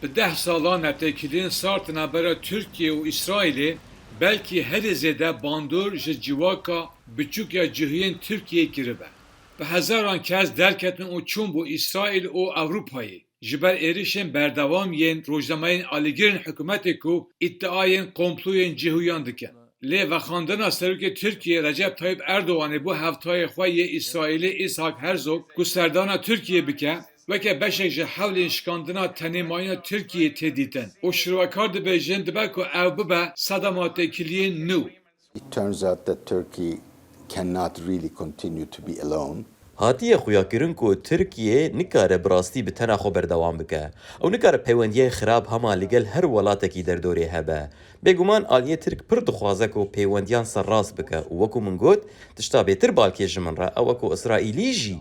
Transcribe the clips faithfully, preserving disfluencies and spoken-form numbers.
Bi deh salan e têkiliyên sar di navbera Tirkiye û Îsraîlê, belkî herî zêde bandor ji civaka biçûk ya cihûyên Tirkiyeyê kiribe. Bi hezaran kes derketin û çûn bo Îsraîl û Ewropayê, ji ber êrişên berdewam yên rojnameyan alîgirên hikûmetê ku îdiayên komployên cihûyan dikin. Lê vexwendina Serokê Tirkiyê Recep Tayyip Erdoganê bo hevtayê xwe yê Îsraîlê Îshak Herzog ku serdana Tirkiyê bike, weke beşek ji hewlên şikandina tenêmayîna Tirkiyê tê dîtin û şirwekar dibêjin dibe ku ew bibe sedema têkiliyên nû. It turns out that Turkey cannot really continue to be alone. Hatiye xuyakirin ku Tirkiye nikare bi rastî bi tena xwe berdewam bike. Ew nikare peywendiyên xirab hema li gel her welatekî derdorê hebe. Bêguman aliyê Tirk pir dixwaze ku peywendiyan serrast bike û wekû min got, tişta bêtir balkêş ji min re ew e ku Îsraîlî jî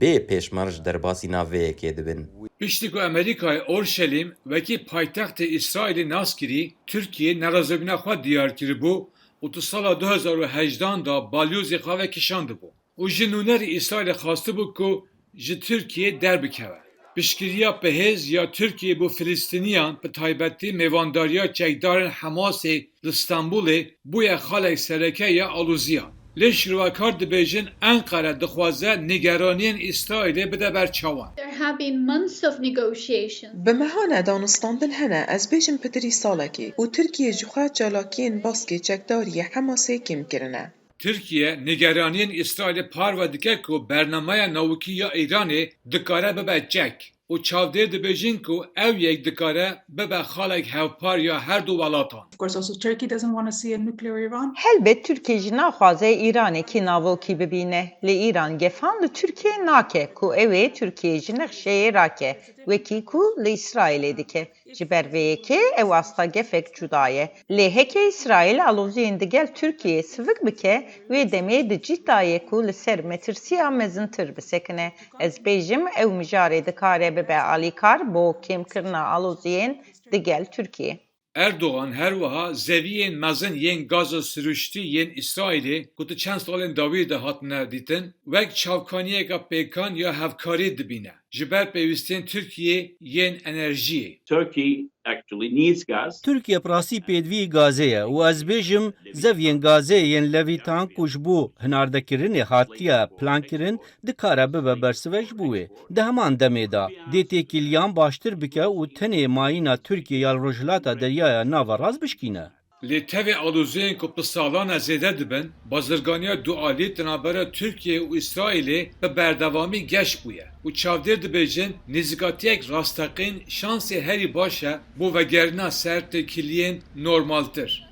bê pêşmerj derbasî nav vê yekê dibin. Piştî ku Amerîkayê Orşelîm wekî paytextê Îsraîlê nas kirî, Tirkiye nerazîbûna xwe diyar kiribû û di sala du hezar û hejdehan de balyozê xwe vekişandibû û ji nûnerê Îsraîlê xwestibû ku ji Tirkiyê derbikeve. Piştgiriya bihêz ya Tirkiyê bo Filistîniyan, bi taybetî mêvandariya çekdarên Hamasê li Stenbolê, bûye xalek sereke ya aloziyan. Lê şîrwekar dibêjin Enqere dixwaze nîgeraniyên Îsraîlê bide ber çawan. There have been months of negotiations. Bi mehan e danûstandin hene, ez bêjim pitirî salekê û Tirkiye ji xwe çalakiyên baskê çekdariyê Hamasê kêm kirine. Tirkiye nîgeraniyên Îsraîlê parve dike ku bernameya navûkî ya Îranê dikare bibe çek û çavdêr dibêjin ku ew yek dikare bibe xalek hevpar ya her du welatan. Of course, also Turkey doesn't want to see a nuclear Iran. Helbet Tirkiye jî naxwaze Îranekî navokî bibîne, lê Îran gefan li Tirkiye nake ku ew ê Tirkiye ji nexşeyê rake, wekî ku li Îsraîlê dike. Ji ber vê yekê ew asta gefek cuda ye. Lê heke Îsraîl aloziyên digel Tirkiyê sivik bike, wê demê di cî de ye ku li ser metirsiya mezintir bisekine. Ez bêjim, ew mijarê dikare bibe alîkar bo kêmkirina aloziyên digel Tirkiyê. Erdogan her wiha zeviyên mezin yên gaza siruştî yên Îsraîlê ku di çend salên dawî de hatine dîtin, wek çavkaniyeke pêkan ya hevkarî dibîne ji ber pêwîstiyên Tirkiyê yên enerjiyê. Turkey actually needs gas. Tirkiye bi rastî pêdivî gazê ye û ez bêjim zeviyên gazê yên Levîtan ku ji bo hinardekirinê hatiye plankirin dikare bibe bersive ji bo wê. Di heman demê de dê têkiliyan baştir bike û tenê mayîna Tirkiye ya li Rojhilata Deryaya Nava Rast bişkîne. Lê tevî aloziyên ku bi salan e zêde dibin, bazirganiya dualî di navbera Tirkiye û Îsraîlê bi berdewamî geş bûye û çavdêr dibêjin nêzîkatiyek rasteqîn şansê herî baş e bo vegerina ser têkiliyên normaltir.